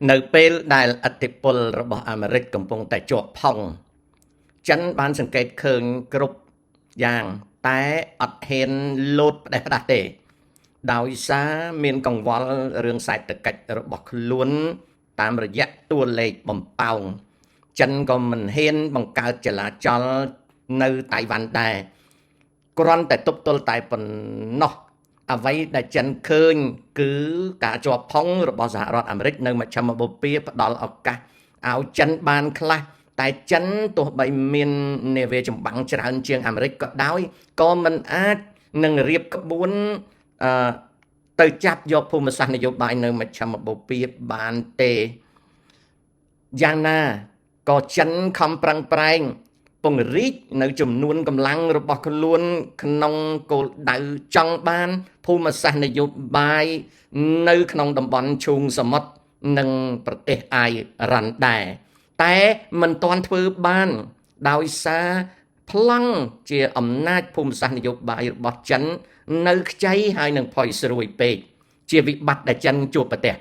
នៅពេលដែលឥទ្ធិពលរបស់អាមេរិកកំពុងតែជាប់ផុងចិនបានសង្កេតឃើញគ្រប់យ៉ាងតែអត់ហ៊ានលោតផ្ដេសផ្ដាស់ទេ ដោយសារមានកង្វល់រឿងសេដ្ឋកិច្ចរបស់ខ្លួន តាមរយៈតួលេខបំប៉ោងចិនក៏មិនហ៊ានបង្កើតចលាចលនៅតៃវ៉ាន់ដែរគ្រាន់តែទប់ទល់តែប៉ុណ្ណោះអ្វីដែលចិនឃើញគឺការជាប់ផុងរបស់សហរដ្ឋអាមេរិកនៅមជ្ឈមបូព៌ាផ្ដល់ឱកាសឲ្យចិនបានខ្លះតែចិនទោះបីមាននាវាចម្បាំងច្រើនជាងអាមេរិកក៏ដោយក៏មិនអាចនឹងរៀបក្បួនអឺទៅចាប់យកភូមិសាស្ត្រនយោបាយនៅមជ្ឈមបូព៌ាបានទេយ៉ាងណាក៏ចិនខំប្រឹងប្រែងពង្រីកនៅចំនួនកម្លាំងរបស់ខ្លួនក្នុងគោលដៅចង់បានភូមិសាស្ត្រនយោបាយនៅក្នុងតំបន់ឈូងសមុទ្រនិងប្រទេសអៃរ៉ាន់ដែរតែមិនទាន់ធ្វើបានដោយសារប្លង់ជាអំណាចភូមិសាស្ត្រនយោបាយរបស់ចិននៅខ្ចីហើយនឹងផុយស្រួយពេកជាវិបត្តិដែលចិនជួបប្រទះ។